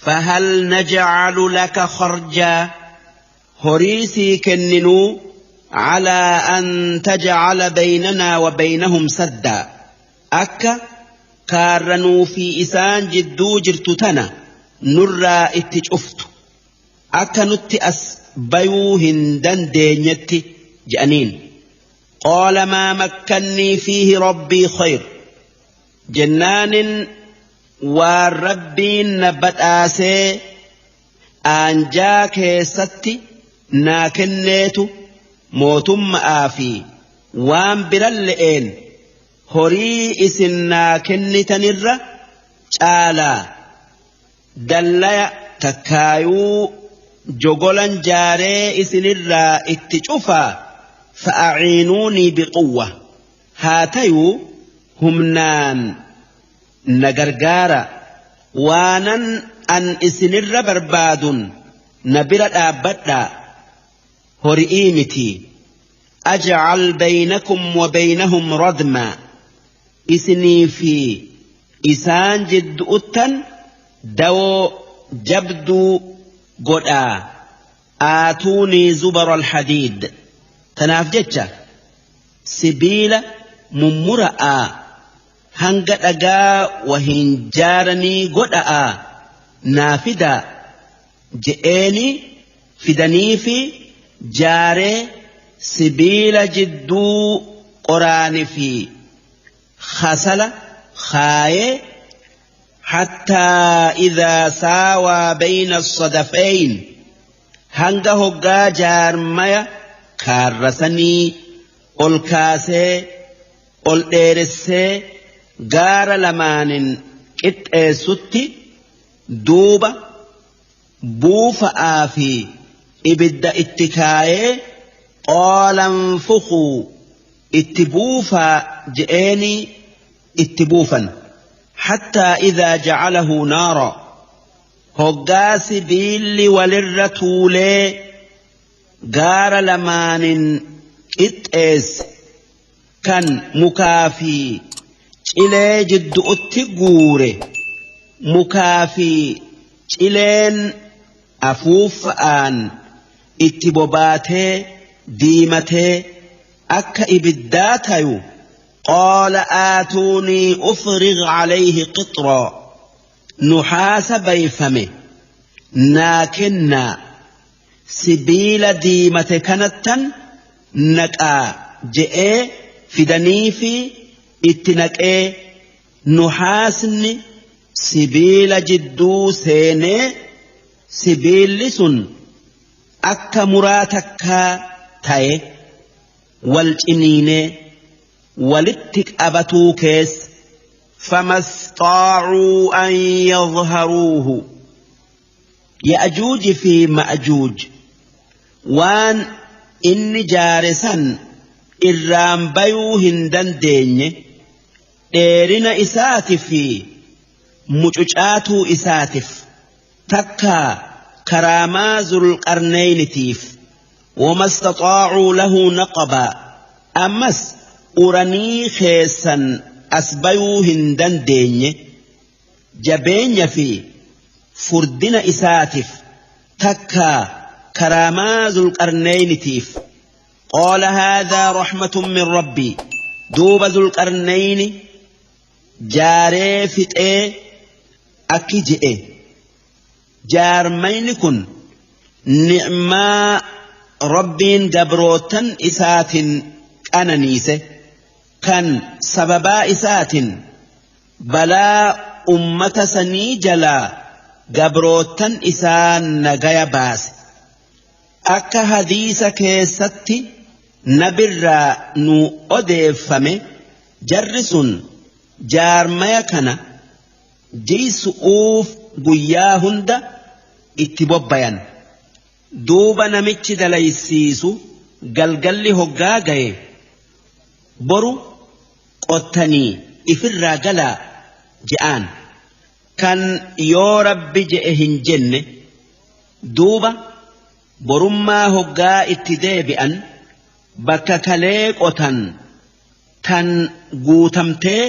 Fahal najcalu laka kharjaa, horii sii kenninuu, calaa an tajcala baynanaa wa baynahum saddaa, akka kaarranuu fi isaan jidduu jirtu tana nurraa itti cuftu, akka nutti as bayuu hin dandeenyetti je'aniin. Qaala maa makkannii fiihi rabbii khayr jennaanin, waan rabbiin na badhaasee aanjaa keessatti naa kenneetu mootummaa fi waan biran le'een horii isin naa kennitanirra caalaa, dallaya takkaayuu jogolan jaaree isinirraa itti cufaa. Fa'aciinuunii biquwwa, haa tayuu humnaan na gargaara, waanan an isinirra barbaadun na bira dhaabbadhaa, hori'ii miti. Ajcal baynakum wa baynahum radmaa, isinii fi isaan jiddu'uttan dawoo jabduu godhaa. Aatuunii zubara alhadiid, tanaaf jecha sibiila mummura'aa hanga dhagaa wahin jaaranii godha'aa naa fidaa je'eeni. Fidanii fi jaaree sibiila jidduu qoraani fi khasala kaayee. Hattaa idhaa saawaa bayna sadafeyn, hanga hoggaa jaarmaya kaarrasanii ol kaasee ol dheeressee gaara lamaanin qixxeessutti, duuba buufa'aa fi ibidda itti kaayee, qaala anfukhuu, itti buufaa je'eenii itti buufan. Hattaa idhaa jacalahu naara, hoggaa sibiilli walirra tuulee gaara lamaanin qixxeesse kan mukaa fi cilee jiddu'utti guure, mukaa fi cileen afuuffa'aan itti bobaatee diimatee akka ibiddaa tayu, qaala aatuunii ufrig calayhi qixraa, nuhaasa bayfame naa kennaa, sibiila diimate kanattan naqaa je'ee fidanii fi itti naqee, nuhaasni sibiila jidduu seenee sibiilli sun akka muraa takkaa ta'e wal ciniinee walitti qabatuu keessa. Famastaacuu an yadharuuhu, Ya'juuji fi Ma'juuj waan inni jaare san irraan bayuu hin dandeenye dheerina isaati fi mucucaatuu isaatif takkaa karaamaa Zulqarneynitiif. Wama istaxaacuu lahu naqabaa, ammas uranii keessan as bayuu hin dandeenye jabeenya fi furdina isaatif takkaa. Karaamaa Zulqarneynitiif. Qaala haadhaa rahmatun min rabbii. Duuba Zulqarneyni jaaree fixee akki je'e. Jaarmayni kun ni'maa Rabbiin gabrootan isaatiin qananiise kan sababaa isaatiin balaa ummata sanii jalaa gabrootan isaa nagaya baase. Akka hadiisa keessatti nabirraa nu odeeffame jarri sun jaarmaya kana jiisu'uuf guyyaa hunda itti bobbayan. Duuba namichi dalaysiisu galgalli hoggaa gaye boru qottanii ifirraa galaa je'aan. Kan yoo Rabbi je'e hin jenne duuba borummaa hoggaa itti deebi'an bakka kalee qotan tan guutamtee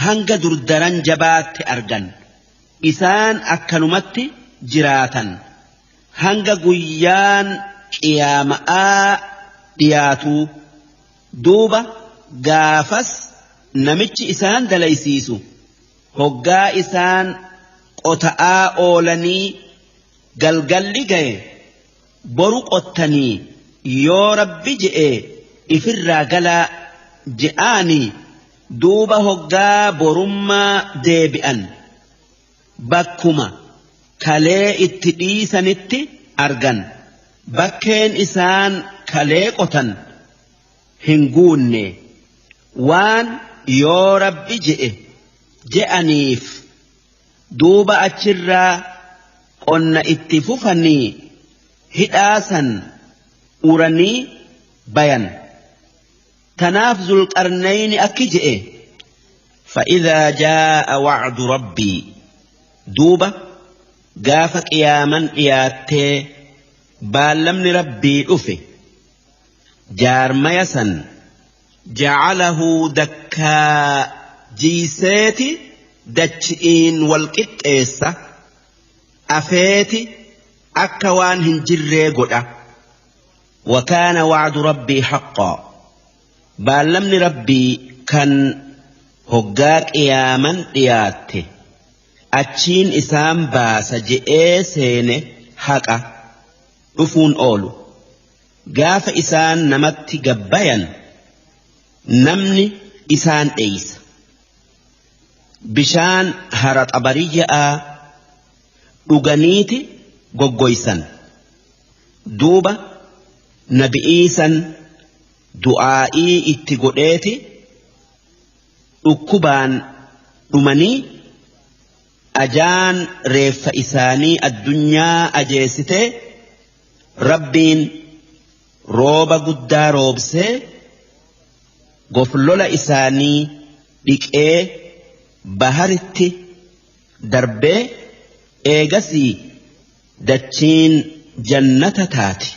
hanga durdaran jabaatti argan. Isaan akkanumatti jiraatan hanga guyyaan qiyaama'aa dhiyaatuu. Duuba gaafas namichi isaan dalaysiisu hoggaa isaan qota'aa oolanii galgalli gaye boru qottanii yoo Rabbi je'e ifirraa galaa je'aanii duuba hoggaa borummaa deebi'an bakkuma kalee itti dhiisanitti argan. Bakkeen isaan kalee qotan hin guunne waan yoo Rabbi je'e je'aniif. Duuba achirraa qonna itti fufanii hidhaasan uranii bayan. Tanaaf Zulqarnayni akki je'e fa'idhaa jaa'a wa'du rabbii. Duuba gaafa qiyaaman dhiyaattee baallamni Rabbii dhufe jaarmaya san ja'alahu dakkaa jiiseeti dachi'iin wal qixxeessa afeeti akka waan hin jirree godha. Wakaana wa'du rabbii haqqaa. Baallamni Rabbii kan hoggaa qiyaaman dhiyaatte achiin isaan baasa je'ee seene haqa dhufuun oolu. Gaafa isaan namatti gabbayan namni isaan dheeysa. Bishaan hara xabariyyaa dhuganiiti goggoysan. Duuba nabi'iisan du'aa'ii itti godheeti dhukkubaan dhumanii ajaan reeffa isaanii addunyaa ajeessitee Rabbiin rooba guddaa roobsee goflola isaanii dhiqee baharitti darbee eegasii dachiin jannata taati.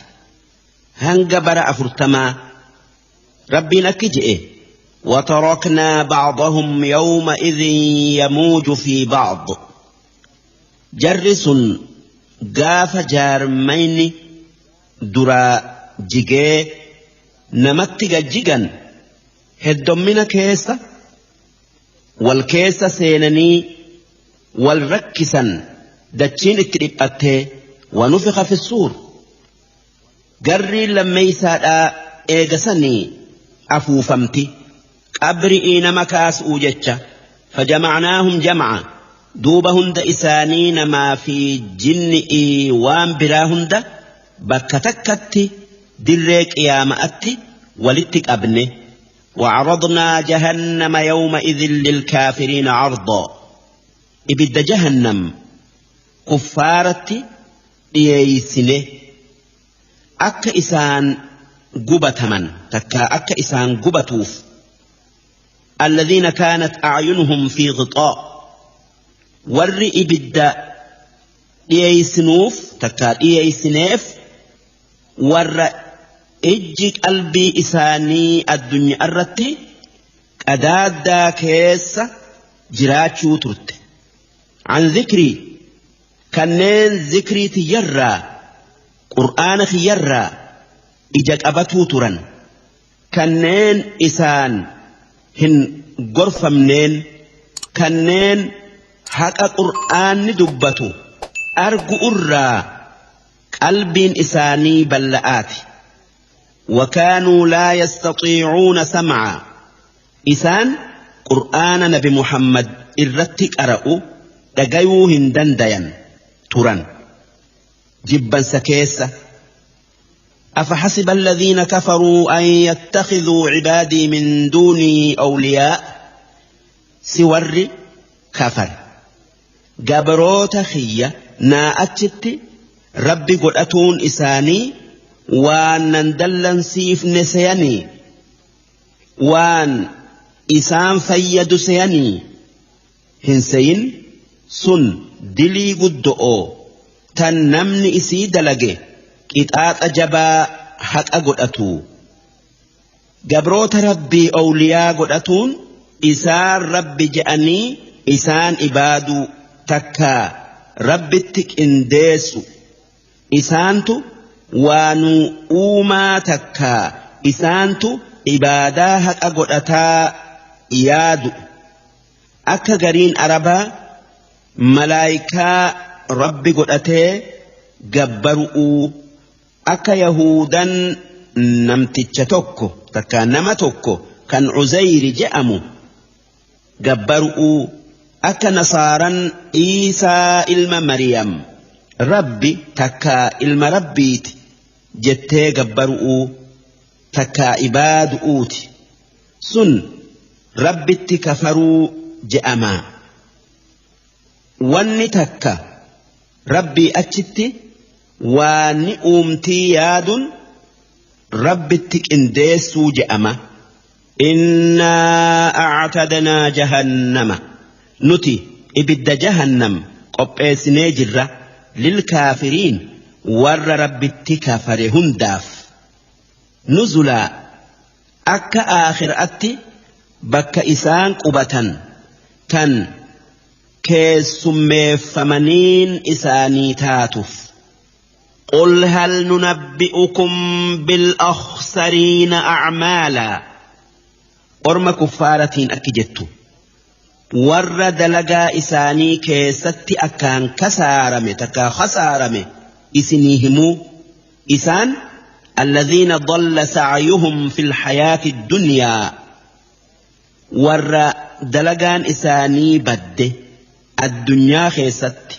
Hanga bara 40 Rabbiin akki je'e وتركنا بعضهم يومئذ يموج في بعض. جرس قاف جارمين درا جيجي نمتج جيجا هدومنا كيسة والكيسة سينني والركسا دتشين التريباتي ونفخ في الصور. قري لما يساء إيجسني أفوفمتي قبرئي نمكاس أوجتش. فجمعناهم جمعا. دوبا هند إسانين ما في جنئي وان برا هند بكتكتي دريك يا مأتي ولتك أبنه. وعرضنا جهنم يومئذ للكافرين عرضا. إبد جهنم كفارتي ديسنه أك إسان قبتمن تكا أك إسان قبتوف. الذين كانت أعينهم في غطاء. ور إبد ديسنوف تكا ديسنيف ور إجي قلبي إساني الدنيا الرتي قدادا كيس جراتشو ترت عن ذكري كنين ذكري تجرى Qur'aana kiyyarraa ija qabatuu turan. Kanneen isaan hin gorfamneen, kanneen haqa Qur'aanni dubbatu argu irraa qalbiin isaanii balla'aati. Wakaanuu laa yastatiicuuna sam'aa, isaan Qur'aana nabi Muhammad irratti qara'u dhagayuu hin dandayan turan jibbansa keessa. أفحسب الذين كفروا أن يتخذوا عبادي من دوني أولياء، si warri kafar gabroota kiyya naa achitti rabbi godhatuun isaanii waan nan dallansiifne seyanii, waan isaan fayyadu seyanii hin seyin. Sun dilii guddo'oo tan namni isii dalage qixaaxa jabaa haqa godhatu. Gabroota rabbii awliyaa godhatuun isaan rabbi je'anii isaan ibaaduu takkaa rabbitti qindeessu, isaantu waanuu uumaa takkaa isaantu ibaadaa haqa godhataa yaadu, akka gariin arabaa malaayikaa rabbi godhatee gabbaru'uu, akka yahudan namticha tokko takkaa nama tokko kan Uzayri je'amu gabbaru'uu, akka nasaaran Iisaa ilma Mariyam rabbi takkaa ilma rabbiiti jettee gabbaru'uu takkaa ibaadu'uuti. Sun rabbitti kafaruu je'amaa. Wanni takka rabbii achitti waa ni uumtii yaadun rabbitti qindeessuu je'ama. Innaa a'tadnaa jahannama, nuti ibidda jahannam qopheessinee jirra, lilkaafiriin, warra rabbitti kafare hundaaf, nuzulaa, akka aakhiraatti bakka isaan qubatan tan keessummeeffamaniin isaanii taatuuf. قل هل ننبئكم بالأخسرين أعمالا، orma kuffaaratiin akki jettu: warra dalagaa isaanii keessatti akkaan kasaarame takkaa khasaarame isinii himuu? Isaan الذين ضل سعيهم في الحياة الدنيا، warra dalagaan isaanii badde addunyaa keessatti،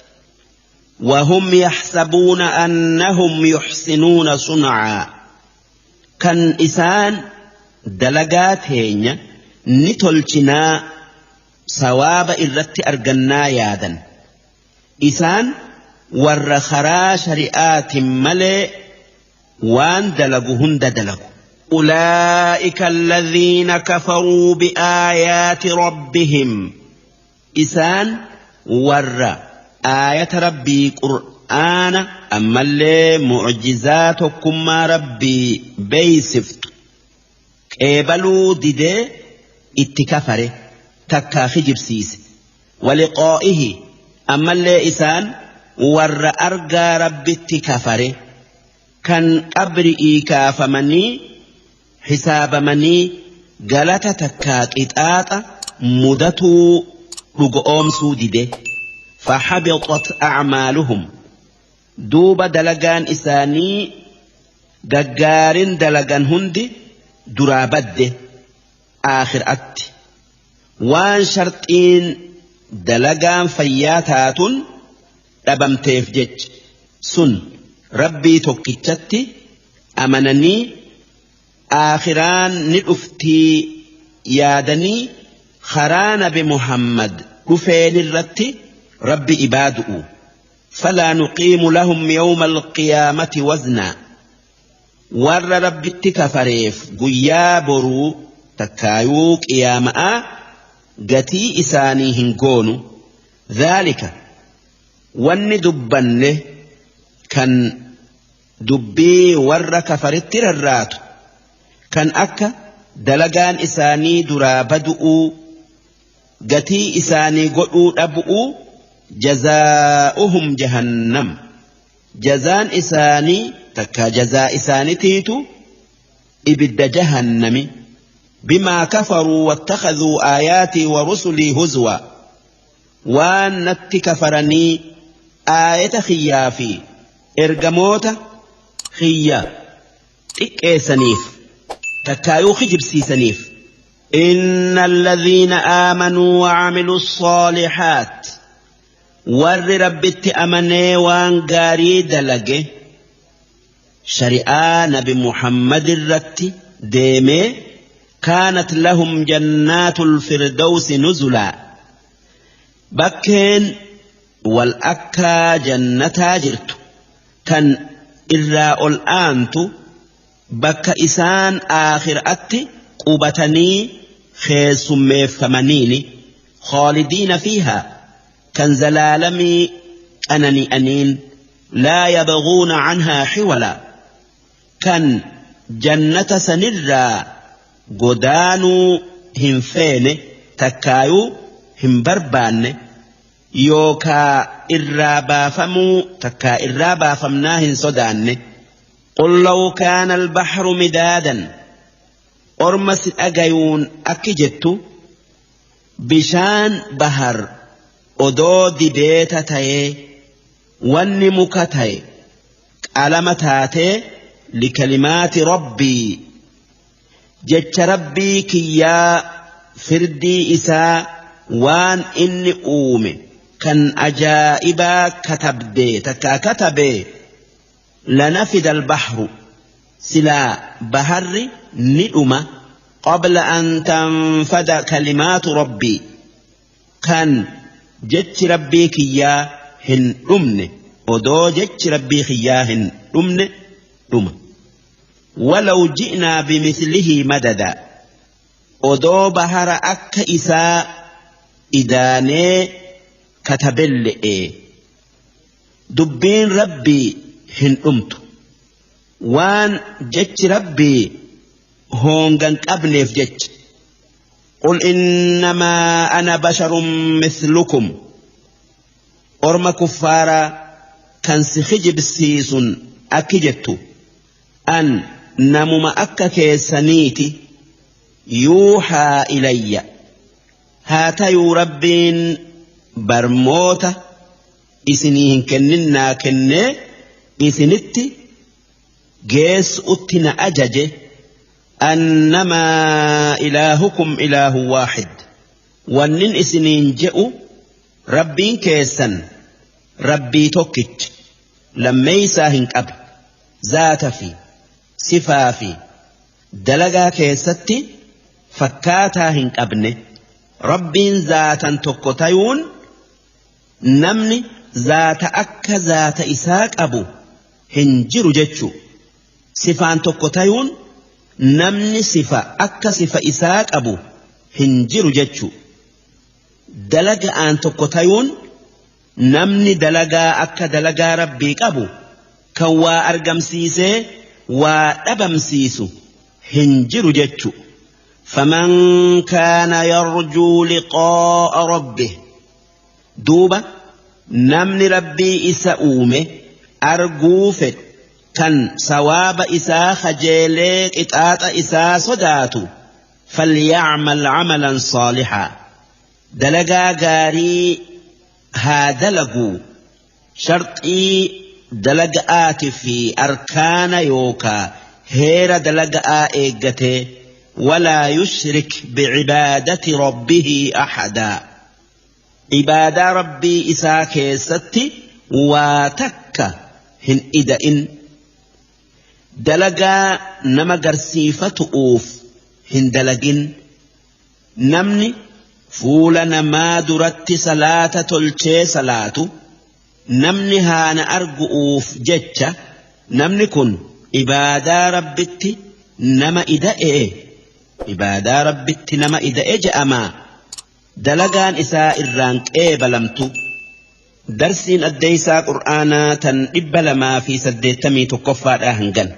وهم يحسبون أنهم يحسنون صنعا، kan isaan dalagaa teenya ni tolchinaa sawaaba irratti argannaa yaadan. Isaan warra karaa shari'aatiin malee waan dalagu hunda dalagu. أولئك الذين كفروا بآيات ربهم، isaan warra aayata rabbii qur'aana ammallee mucjizaa tokkummaa rabbii beeysiftu qeebaluu didee itti kafare takkaa kijibsiise. ولقائه، ammallee isaan warra argaa rabbitti kafare kan qabri'ii kaafamanii hisaabamanii galata takkaa qixaaxa mudatuu dhugoomsuu dide. فحبطت أعمالهم، duuba dalagaan isaanii gaggaarin dalagan hundi duraa badde aakhiraatti, waan sharxiin dalagaan fayyaa taatun dhabamteef jecha. Sun rabbii tokkichatti amananii aakhiraan ni dhuftii yaadanii karaa nabi Muhammad dhufeen irratti rabbi ibaadu'u. فلا نقيم لهم يوم القيامة وزنا، warra rabbitti kafareef guyyaa boruu takkaayuu qiyaama'a gatii isaanii hin goonu. ذلك, wanni dubbanne kan dubbii warra kafaritti rarraatu kan akka dalagaan isaanii duraa badu'uu, gatii isaanii godhuu dhabu'uu, جزاؤهم جهنم, jazaan isaanii Takka jazaa isaanitiitu ibidda jahannami. Bimaa kafaruu wattakhadhuu aayaatii wa rusulii huzwa. Waan natti kafaranii aayata xiyyaa fi ergamoota xiyya xiqqeessaniif takkaayuu kijibsiisaniif. إن الذين آمنوا وعملوا الصالحات ور ربت أمني وان غاري دلقه شريعة نبي محمد الرت ديمي كانت لهم جنات الفردوس نزلا بكين والأكا جنتا جرت كان إراء الآنت بك إسان آخر أتي قبتني خيسميفمنيني خالدين فيها كان زلالمي أنني أنين لا يبغون عنها حولا كان جنة سنرا قدانو هنفين تكايو هنبربان يوكا إرابافمو تكا إرابافمناهن صدان. قل لو كان البحر مدادا أرمس أجيون أكجت بشان بحر أدو دبيت تاي ونمك تاي علمتاتي لكلمات ربي جت ربي كيا فردي إسا وان إني أومي كان أجائبا كتبدي تكا كتبي لنفد البحر سلا بحر ندمة قبل أن تنفد كلمات ربي كان جت ربي كيا هن أمن ودو جت ربي كيا هن أمن أمن ولو جئنا بمثله مددا ودو بحر أك إساء إداني كتبل إيه دبين ربي هن أمت وان جت ربي هونغن قبنيف جت. قل إنما أنا بشر مثلكم أرم كفارا كان سخجب سيسن أكجت أن نمم أكك سنيتي يوحى إلي هاتيو ربين برموتا إسنيهن كننا كنّي إسنتي جيس أتنا أججه أنما إلهكم إله واحد ونن إسنين جئوا ربين كيسا ربي توكت لما يساهن أب ذات في صفا في دلقا كيستي فكاتا هن أبني ربين ذاتا توكتايون نمني ذات أك ذات إساك أبو هنجر جتشو صفان توكتايون namni sifa akka sifa isaa qabu hin jiru jechu. Dalagaan tokko tayuun namni dalagaa akka dalagaa rabbii qabu kan waa argamsiisee waa dhabamsiisu hin jiru jechu. Faman kaana yarjuu liqaa'a rabbih duuba namni rabbii isa uume arguu fedhu kan sawaaba isaa khajeelee qixaaxa isaa sodaatu falyacmal camalan saalixaa dalagaa gaarii haa dalaguu sharxii dalaga'aati fi arkaana yookaa heera dalaga'aa eeggatee walaa yushrik bicibaadati rabbihi axadaa cibaadaa rabbii isaa keessatti waa takka hin ida'in dalagaa nama garsiifatu'uuf hin dalagin. Namni fuula namaa duratti salaata tolchee salaatu namni haana argu'uuf jecha namni kun ibaadaa rabbitti nama ida'e ibaadaa rabbitti nama ida'e je'amaa dalagaan isaa irraan qeebalamtu. Darsiin addeeysaa qur'aanaa tan 281 hangan.